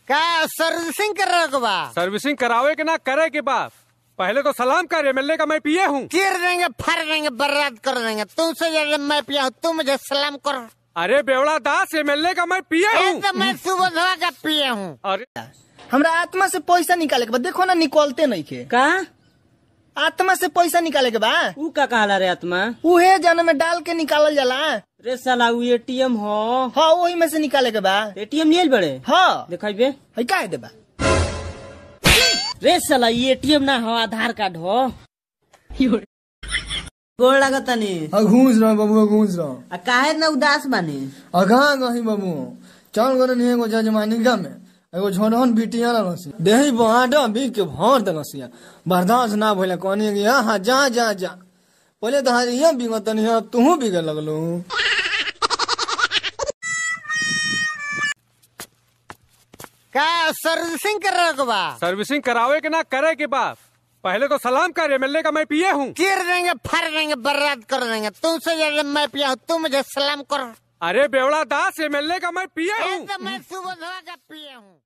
का सर्विसिंग कर रहे बा? सर्विसिंग करावे के ना करे के बा, पहले तो सलाम कर, एमएलए का मैं पिए हूँ। चीर देंगे, फाड़ देंगे, बर्बाद कर देंगे। तुमसे ज्यादा मैं पिया हूँ, तू मुझे सलाम कर। अरे बेवड़ा दास, एमएलए का मैं पिए हूँ। तो मैं सुबह का पिए हूँ। अरे हमरा आत्मा से पैसा निकाले के बा, देखो ना निकलते नहीं के। का आत्मा से पैसा निकाले के बा? ऊ का कहला रे आत्मा? उहे जाने में डाल के निकालल जाला। रे साला ऊ एटीएम हो। हाँ वही में से निकाले के बा। एटीएम लिए बड़े? हाँ। देखाइबे है काहे देबा? रे साला ई एटीएम ना हो, आधार कार्ड हो। गोड़ लागतानी। घूस रहो बबुआ, घूस रहो। आ काहे ना उदास बानी? अगा गही बबू, चल गरे नहीं एगो जजमानी में एगो झोरहन बिटिया रहलसी, देही बहाडा बी के भर देलसिया, बर्दाश्त ना भइले कहनी कि हां जा जा जा। पहले तो हां बिगतनी, अब तुहू बिगे लगलू। का सर्विसिंग कर रहे बा? सर्विसिंग करावे के ना करे के बा, पहले तो सलाम कर, एमएलए का मैं पिए हूँ। चीर देंगे, फाड़ देंगे, बर्बाद कर देंगे। तुमसे ज्यादा मैं पिया हूँ, तू मुझे सलाम कर। अरे बेवड़ा दास, एमएलए का मैं पिए हूँ। तो मैं सुबह का पिए हूँ।